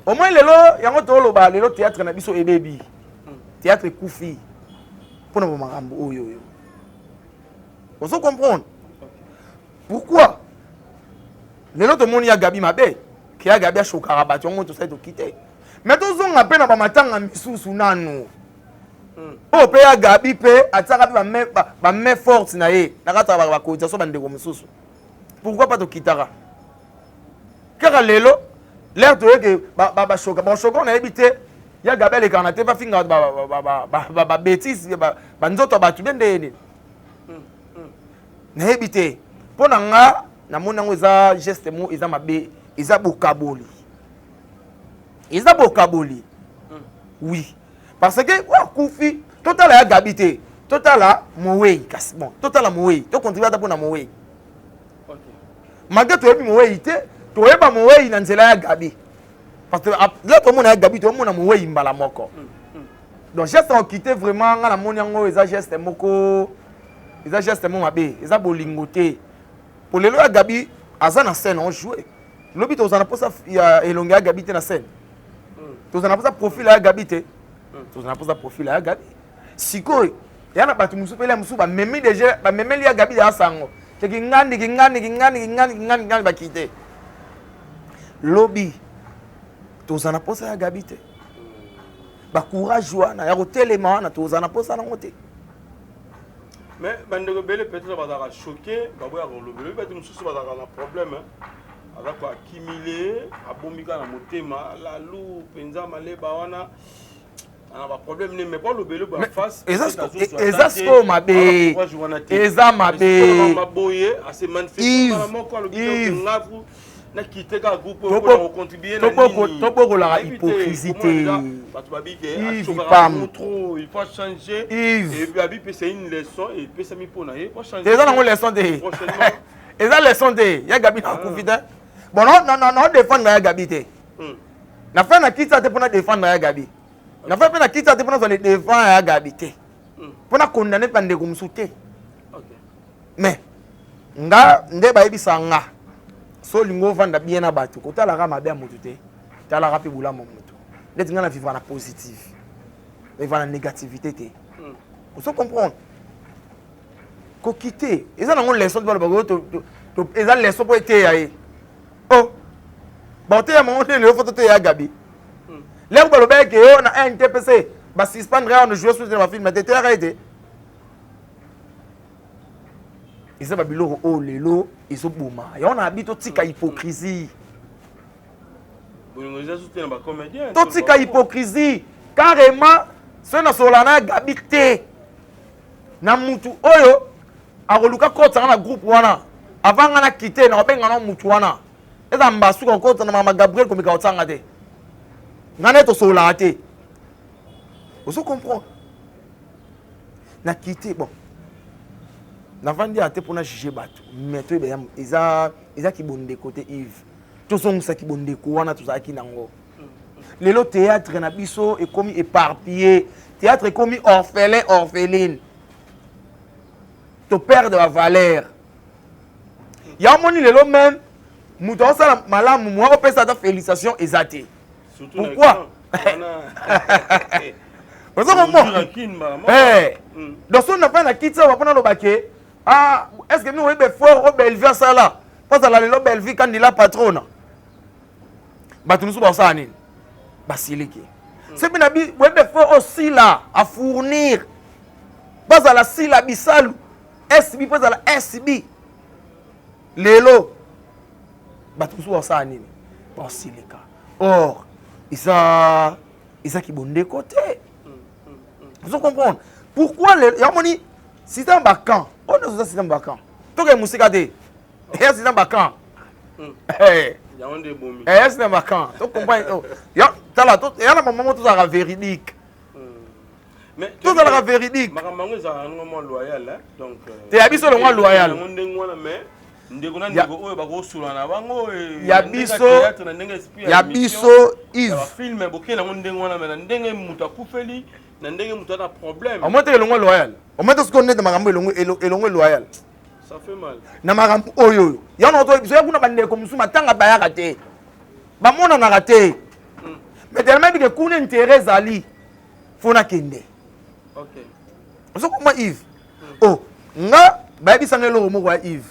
au moins lelo yango toloba lelo théâtre na biso ebebi hmm. théâtre ekufi mpo na bamakambo oyo oyo ozo comprendre pourquoi lelo tomoni ya gabi mabe ke ya gabi ashokaka bato yango tosali toki te mais tozonga mpe na bamatanga misusu nanu hmm. oyo mpe ya gabi mpe atiaka mpe bamain forte na ye na kati ya bacotisation bandeko mosusu pourquoi pas tokitaka kaka lelo lere toyeke bashoka bashoka nayebi te ya gabi alekaka na te bafinga babétise banzoto ya bato be ndeye nini nayebi te mpo na nga namoni yango eza geste mo eza mabe eza bokaboli eza bokaboli oui parce que oyo akufi totala ya gabi te totala mowei kasi bon totala mowei tocontribue ata mpo na mowei malgré toyebi mowei te toyeba mowei na nzela ya gabi parce que la tomona ya gabi tomona mowei mbala moko mm, mm. donc geste ya okite vraiment nga namoni yango eza geste moko eza geste moko mabe eza bolingo te po lelo ya gabi aza na scène on joue lobi tozala na mposa ya elongi ya gabi te na scène mm. tozala na mposa profil ya gabi te tozala na mposa profil ya gabi sikoyo ya na bato mosusu mpe mosusu bamemi deja bamemeli ya gabi ya sango te kingandi kingandi kingandi kingandi kingandi kingandi bakite lobi toza na mposa ya gabi te bacourage wana ya kotelema wana toza na mposa nango te mais bandeko ebele peut-être bazalaka choqué baboyaka kolobela oyebi bato mosusu bazalaka na problème aza koaccumule abombi kaka na motema lalu mpenza maleba wana ana ba problème ne mais pas lobele ba face eza sikoyo mabe eza mabe maboye ase manifeste mbala moko alobi ngavu nakite kaka groupe oyo mpona kocontribue na nini tobokolaka hypocrisie te bato babike acokaka trop il faut changer et puis abi mpe c'est une leçon epesami mpo na ye eza nango leçon te eza leçon te ya gabi nakufi te bon non défendre ya gabi te hmm. Na fin na kita te pona défendre ya Gabi. Na fin pe na kita te pona zwa le devant ya Gabi te. Hmm. Pona condamner pa ndeko musu te. Mais nga nde bayebisa nga so olingi ovanda bien na bato kotalaka mabe ya moto te talaka mpe bolamu ya moto ndeti nga na vivre na positive vivre na négativité te hmm. ozo comprendre kokite eza nango leçon te balobaka eza leçon mpo eteya ye oh baoteya bango nde lelo fo toteya ya gabi hmm. lero balobaki ke yo na ntpc basuspendre ya no joue susu na bafilme te teyaka ye te eza babiloko oyo lelo ezoboma yango na abi totika hmm. hypocrisie totika hypocrisie carrément soki nasolola na gabi te na mutu oyo akoluka kotisa nga na groupe wana avant nga na kite na kobenga na mutu wana eza mbasu kokota na mama Gabriel komeka kotia nga te nga nde tosololaka te ozo comprendre na kite bon navandi ya te mpona juge bato mais toyeba eza eza kibondeko te Yves tozongisa kibondeko wana tozalaki nango mm. Lelo théâtre na biso ekomi éparpillé, théâtre ekomi orphelin orpheline, to perdre ba valeur. Ya omoni lelo même moto aosala malamu mwa kopesa ata félicitation eza te. Pourquoi? Oza komona donc soki nafai na kiti awa mpona aloba ke ah, est ce que bino oyebi effort oyo Bellevue asala mpo azala lelo Bellevue kandila patrona, bato mosusu bakosala nini? Basiliki. Soki na boyebi effort oyo Sila afournir mpo azala Sila Bisalu SB, mpo azala SB lelo, bato mosusu bakosala nini? Bakosilika. Or eza ezaki bondeko te. Ozo comprendre pourquoi? Yango moni système bacamp oyo nyonso eza système bacamp. Tokee mosika te, eya système bacamp, eya système bacamp. Tocomprendre, tala, eya na bamamo tozalaka véridique, tozalaka véridique. Makambo yango ezalaka nango mwa loyal, donc te, ya biso longwa loyal. Yango ndenge wana, mais ndeko na ndeko oyo bakosula na bango. Ya biso, ya biso, Yves. Film bokei nango ndenge wana, mais na ndenge moto akufeli, na ndenge moto aza problème. Omoi te elongwa loyal, omoi te sikoyo ndete makambo elongwe loyal. Ça fait mal. Na makambo oyo oyo yango na biso ya kuna, bandeko mosusu matanga bayaka te, bamonanaka te, mais tellement bike kuna intérêt ezali, fo nakende. Ozokoma Yves, oh nga bayebisanga eloko moko ya Yves,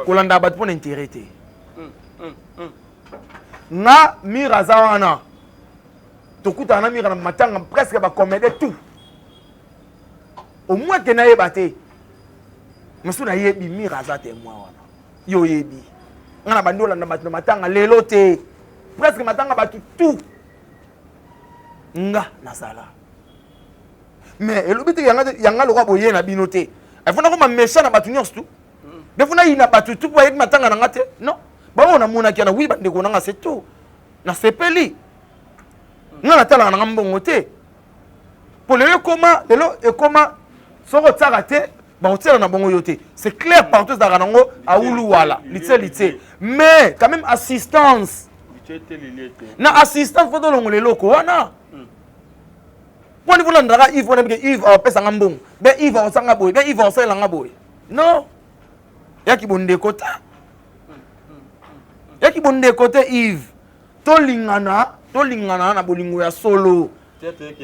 kolanda bato mpo na intérêt te. Nga mire aza wana, tokutana na mire na matanga presque bacomédie tout, au moins ke nayeba te mosusu nayebi mire aza témoin wana. Yo oyebi nga na bandi olanda bato na matanga lelo te, presque matanga bato tout nga nazala, mais elobi te yanga lokwa boye na bino te. Efuna koma méchant na bato nyonso tu, befuna yina bato tu mpo bayebi matanga na nga te. Non, bango namonaki wana, wi, bandeko na nga, c'est tout, nasepeli. Nga natalaka nanga mbongo te, mpo lelo ekoma, lelo ekoma soki otiaka te, bakotiela na bongo yo te. C'est clair, partout ezalaka nango aulu wala litie litie, mais quand même assistance na assistance, fo tolongola eloko wana. Mpo ni volandaka Yves wana bike, Yves apesanga mbongo, be Yves akosanga boye, be Yves akosalelanga boye. Non, yaki bondeko te, yaki bondeko te. Yves, tolingana, tolingana na bolingo ya solo.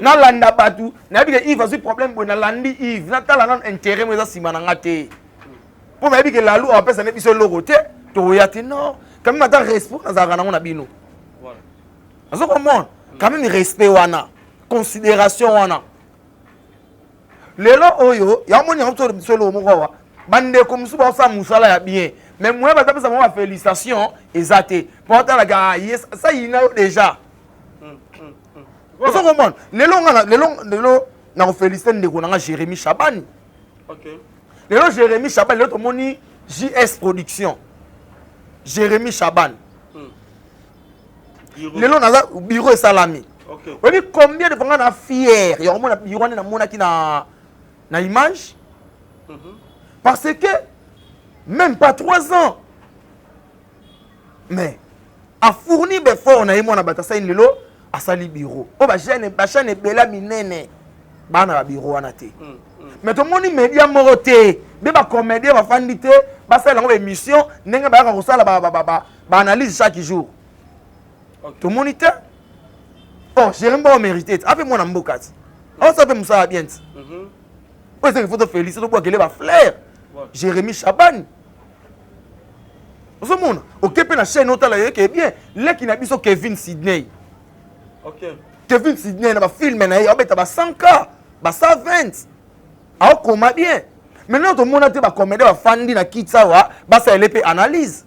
Nalanda bato, nayebi ke Yves azwi problème boye, nalandi Yves, natala nano intérêt mo eza nsima na nga te, mpo nayebi ke lalu apesa nde biso eloko te, tokoya te. Non, quand même ata respect nazalaka nango na bino, azo comprendre quand même respect wana, considération wana. Lelo oyo yango moni yango biso eloko moko awa, bandeko mosusu baosala mosala ya bien, mais moyen bato apesa bango bafélicitation eza te, mpo otalaka ye sa yina yo déjà. Ozo comprendre? Lelo nga lelo, lelo nakofélicité ndeko na nga Jérémi Chabani. Lelo Jérémi Chabani, lelo tomoni JS Production, Jérémi Chabani lelo naza bureau esalami. Oyebi combien de fois nga na fier ya komona bureau wana namonaki na image? Parce que même pas 3 ans, mais afourni baeffort na ye, mwana bato asali, lelo asali bureau oyo bachaîne ebele minene baa na babureau wana te. Mais tomoni média moko te be bacomédien bafandi te, basala yango baémission ndenge bayaka kosala baanalyse chaque jour, tomoni te. Or Jérémi bao mérité te, ape mwana mboka ti aosala mpe mosala bien ti oyo ezaki, faut tofélicité, tobwakele bafleur Jérémi Chabani. Ozomona oke mpe na chaîne otala yeke bien, leki na biso Kevin Sydney. Kevin Sydney na bafilme na ye aobeta ba 100 k, ba 120, aokoma bien. Maintenant tomona te bacomédien bafandi na kiti awa basalele mpe analyse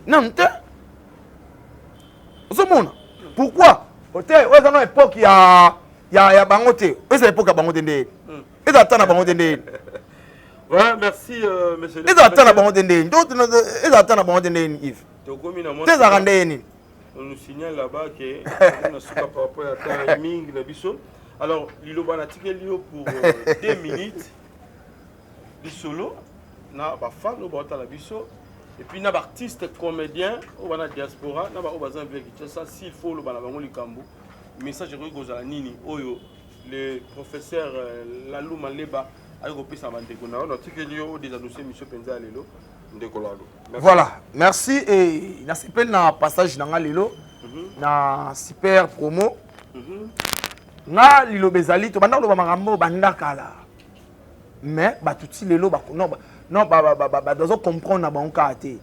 nanu te. Ozomona pourquoi te? Oyo eza na époque ya bango te, oyo eza époque ya bango te nde eza ata na bango te nde. Ouais, merci, monsieur. Eza ata na bango te nde, eza ata na bango te nde Yves te, ezalaka nde nini? On nous signale là-bas que on a suka par rapport à timing na biso. Alors, liloba natikeli yo pour 2 minutes. Lisolo na bafan oyo baotala biso. Et puis na ba artiste comédien oyo bana diaspora na ba oyo baza na Kinshasa, s'il faut oloba na bango likambo, message ekoki kozala nini oyo le professeur euh, Lalou Maleba ayi kopesa bandeko na yo? Natikeli yo odésannonce émission mpenza ya lelo, ndeko Lalou. Voilà, merci et nasepeli na passage na nga lelo na super promo. Nga liloba ezali, tobanda koloba makambo banda kala, mais bato ti lelo non, bazo comprendre na bango kaka te.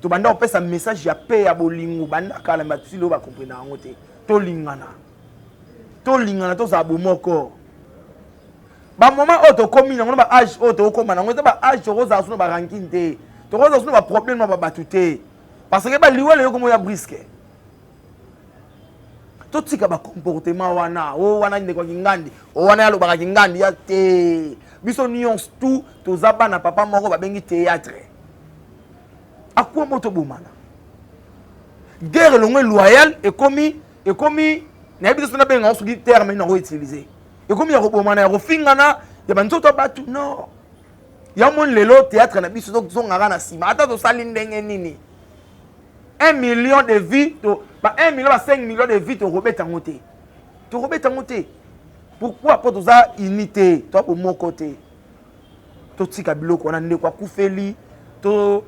Tobanda kopesa message ya paix, ya bolingo banda kala, mais bato ti lelo bacomprendre yango te. Tolingana, tolingana, tozala bomoko. Bamoment oyo tokómi nango na baage oyo tokóma nango, eza baage tokozala so na barancune te, tokozala so na baproblème na babato te, parce que baliwa lelo komo ya brusque. Totika bacomportement wana o wana ndeko ya kingandi o wana yalobaka kingandi ya te. Biso nyonso tu toza bana papa moko babengi théâtre. Akuwa mo tobomana, guerre elongo loyal ekomi nayebi te so nabenga soki terme nini nango utiliser. Ekomi ya kobomana, ya kofingana, ya banzoto ya bato. Non, ya moni lelo théâtre na biso tozongaka na nsima. Ata tosali ndenge nini, 1 million de vues to ba 1 million, ba 5 millions de vues, tokobeta yango te, tokobeta yango te. Pourquoi? Mpo toza unité, toza bomoko te. Totika biloko wana. Ndeko akufeli, to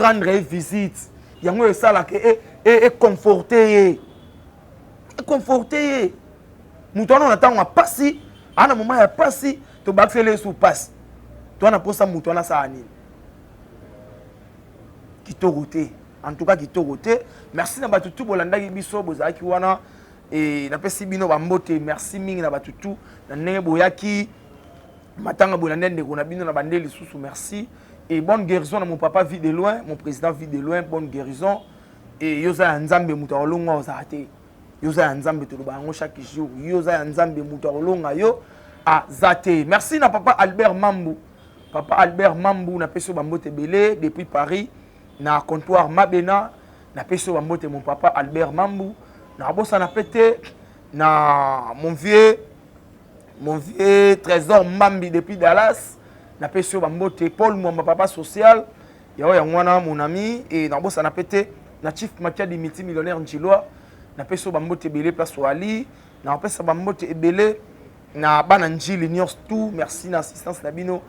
rendre ye visite, yango esalaka econforte ye, econforte ye. Moto wana na ntango ya pasi, aa na moment ya pasi, tobakiseli ye su pasi. To wana mposa moto wana asala nini? Kitoko te, en tout cas kitoko te. Merci na bato tu bolandaki biso, bozalaki wana e napesi bino bambote. Merci mingi na bato tu na ndenge boyaki matanga, bolandi ndeko na bino na bande lisusu. Merci et bonne guérison na mon papa Vie de loin, mon président Vie de loin. Bonne guérison. Et yo oza ya Nzambe, moto akolonga ozala te. Yo oza ya Nzambe, toloba yango chaque jour. Yo oza ya Nzambe, moto akolonga yo aza te. Merci na papa Albert Mambu, papa Albert Mambu, napesi yo bambote ebele depuis Paris na comptoir Mabena. Napesi yo bambote, mon papa Albert Mambu. Nakobosana mpe te na mon vieux Trésor Mbambi depuis Dallas, napesi yo bambote. Paul Mwamba, papa social yao yango wana, mon ami. E nakobosana mpe te na Chief Makiadi, multimillionnaire Njilwa, napesi yo bambote ebele place oali. Nakopesa bambote ebele na bana Njili nyonso tout. Merci na assistance na bino.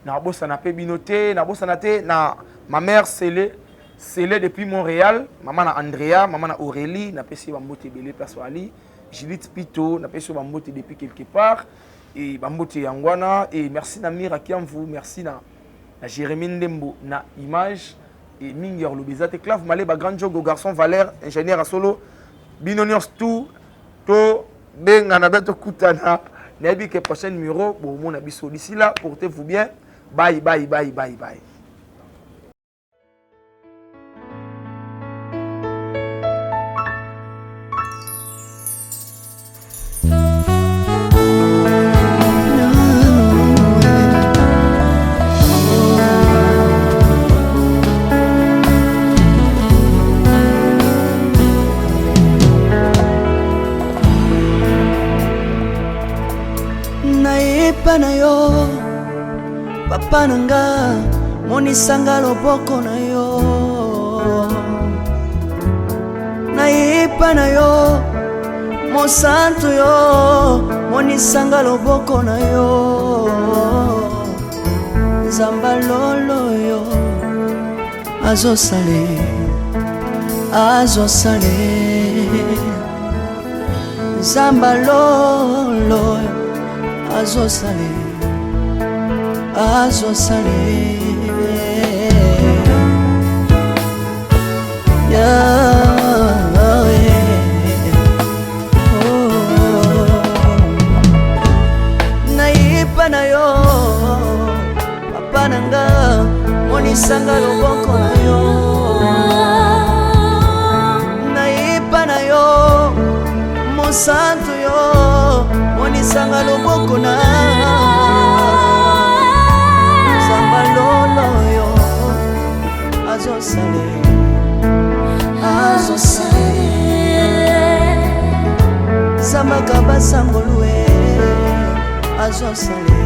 Nakobosana mpe bino te, nabosana te na ma mère Sele Sele depuis Montréal, mama na Andrea, mama na Aurélie, napesi ye bambote ebele place oali. Judith Pito, napesi yo bambote depuis quelque part e bambote yango wana. E merci na Mira Kiamvu, merci na Jérémie Ndembo na image. E mingi ya koloba eza te. Clave Maleba, grand jogo, garçon Valère, ingénieur asolo, bino nyonso tout tobengana be tokutana. Nayebi ke prochain numéro bomona biso. D'ici là, portez vous bien. Bye bye bye bye bye. Nayepa na yo, papa na nga, monisanga loboko na yo. Nayepa na yo, mosantu yo, monisanga loboko na yo. Nzamba lolo yo azosale, azosale. Nzamba lolo azosale, azosale. Yahweh. Oh. Nayepa na yo, papa na nga, monisanga loboko na yo. Nayepa na yo, mosantu yo, monisanga loboko na Nzamba lolo yo azosale, azosale. Zambaka basangolue azosale,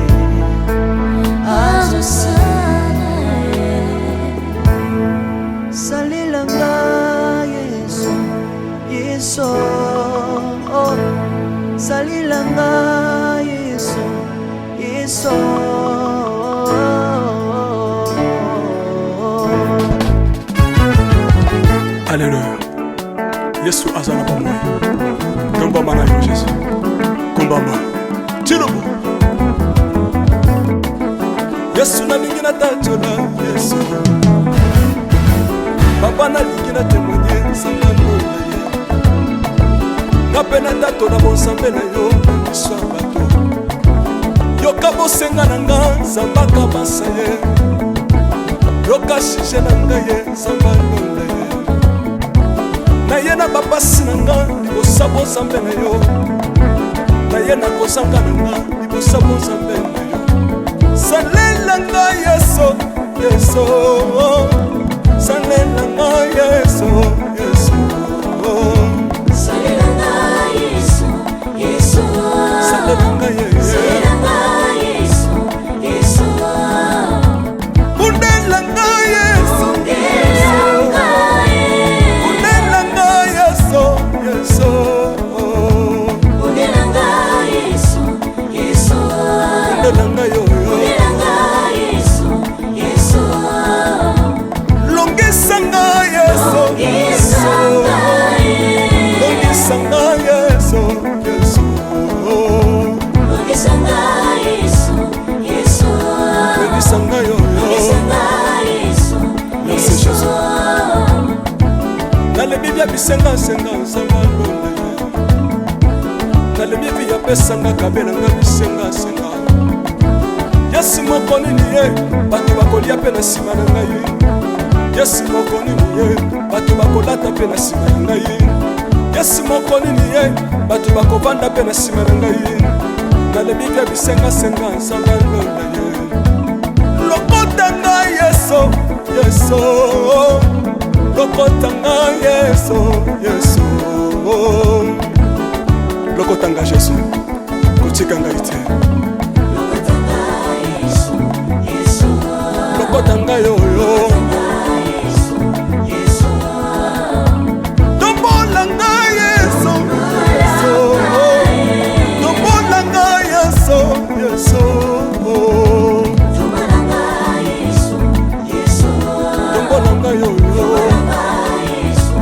azosale. Yesu. Alleluya. Yesu aza na bomoi. Tombama na yo Jésus. Kumbama. Tilobo. Yesu nalingi natatola Yesu. Papa nalingi na témoigner nzambe na ye. Nga mpe natatola bonzambe na yo na miso ya bato. Yoka bosenga na nga nzambe akabasa ye. Yoka sujet na ngai ye nzambe alonda ye. Naye na bapasi na nga libosa bonzambe na yo. Naye na kozanga na nga libosa bonzambe na yo. Salela nga Yesu, Yesu. Salela nga Yesu, Yesu. Salela nga Yesu, Yesu. Salela nga Yesu. Salela nga Yesu, Yesu. Bundela nga Yesu. Bundela nga Yesu. Bundela nga Yesu, Yesu. Bundela nga Yesu, Yesu. Bundela nga yo, yo. Bundela nga Yesu, Yesu. Longisa nga Yesu. Longisa nga Yesu. Longisa nga Yesu, Yesu. Longisa nga Yesu, Yesu. Longisa nga yo, yo. Longisa nga Yesu, Merci Yesu. Jésus. Nalebi bia bisengasenga nzambe alonda ye. Nalebi vi apesanga kabelanga bisengasenga. Yesu moko nini ye bato bakolia mpe na nsima na ngai. Yesu moko nini ye bato bakolata mpe na nsima na ngai. Yesu moko nini ye bato bakovanda mpe na nsima na ngai. Nalebi bia bisengasenga nzambe alonda ye. Lokota ngai Yesu, Yesu. Lokota ngai Yesu, Yesu. Lokota ngai Yesu, kotika ngai te. Yesu, Yesu. Lokota ngai oyo. Yesu, Yesu. Tombola ngai Yesu, Yesu. Tombola ngai Yesu, Yesu. Tombola nga Yesu, Yesu. Tombola ngai oyo. Tombola nga Yesu,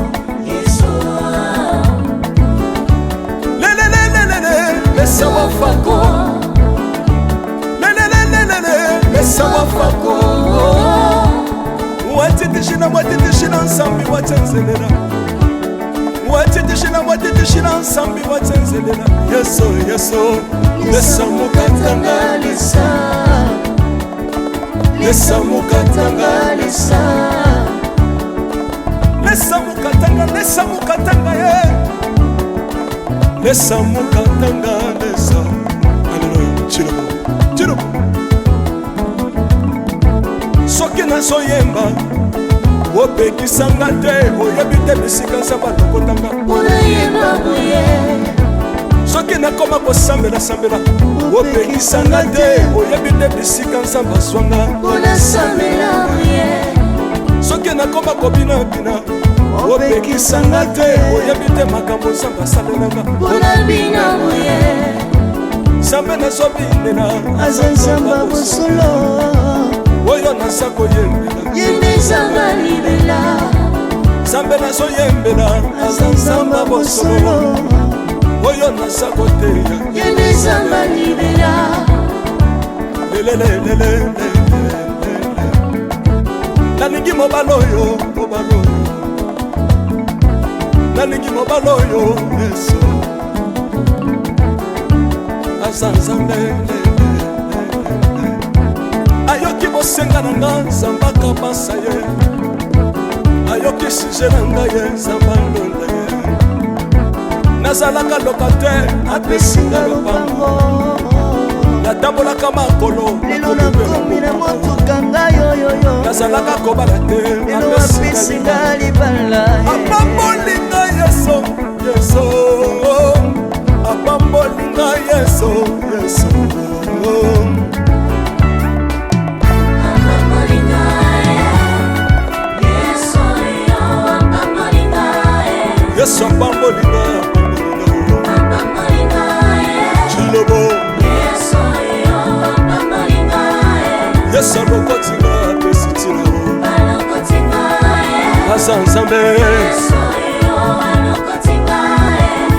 Yesu. Lelelelelele, lesa wafako. Lelelelelele, lesa wafako. Watitishina, watitishina nsambi watsenzelela. Watitishina, watitishina nsambi watsenzelela. Yesu, Yesu, lesa mukatanga lesa. Lesa mukatanga lesa. Lesa mukatanga, lesa mukatanga ye. Lesa mukatanga, lesa. Alléluia. Chilobo, chilobo. Soki nazoyemba opekisanga te, oyebi te bisika nzambe alokotanga. Mpona boye. Soki nakoma kosambela-sambela opekisanga te, oyebi te bisika nzambe azwanga. Mpona sambela boye. Soki nakoma kobinabina opekisanga te, oyebi te makambo nzambe asalelanga. Mpona bina boye. Nzambe nazobinela aza nzambe ya bosolo. Oyo naza koyembela ye nde nzambe alibela. Nzambe nazoyembela aza nzambe ya bosolo. Oyo naza koteya ye nde nzambe alibela. Lelelelelele, nalingi mobali oyo, mobali oyo, nalingi mobali oyo Yesu aza nzambe. Ayoki bosenga na nga nzambe akabasa ye. Ayoki sujet na ngai ye nzambe alonda ye. Nazalaka locataire, apesi nga lopango. Natambolaka makolo, lelo nakomi na motuka ngai oyoyo. Nazalaka kobala te, lelo apesi nga libala. Apamboli ngai Yesu, Yesu. Apamboli ngai Yesu, Yesu. Yesu apamboli ngai, apamboli ngai. Chilobo. Yesu alokoti nga apesi ntina aza Nzambe.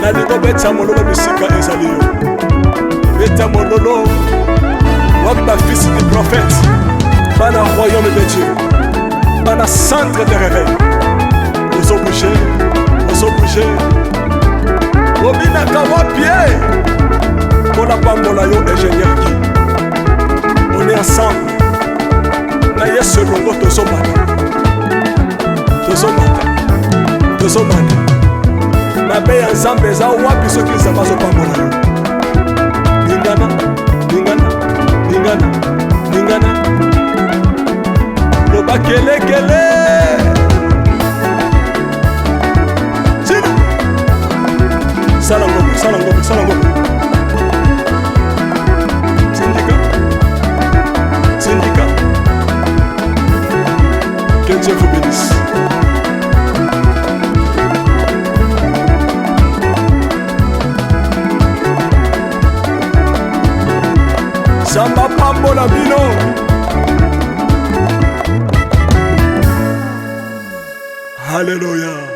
Nalingi obeta mololo bisika ezali yo, beta mololo. Wapi bafils du prophète, bana royaume de Dieu, bana centre de réveil? Ozobouge, ozobouge, obinaka wapi ye? Mpona pambola yo, ingénieur Guy. On est ensemble na Yesu elongo, tozomata, tozomata, tozomata. Mabe ya Nzambe eza wapi soki Nzambe azopambola yo? Ningana, ningana, ningana, ningana, loba kelekele. Tina sala ngombe, sala ngombe, sala ngombe. Tindika, tindika. Que Dieu vous bénisse. Nzambe apambola bino. Halleluya.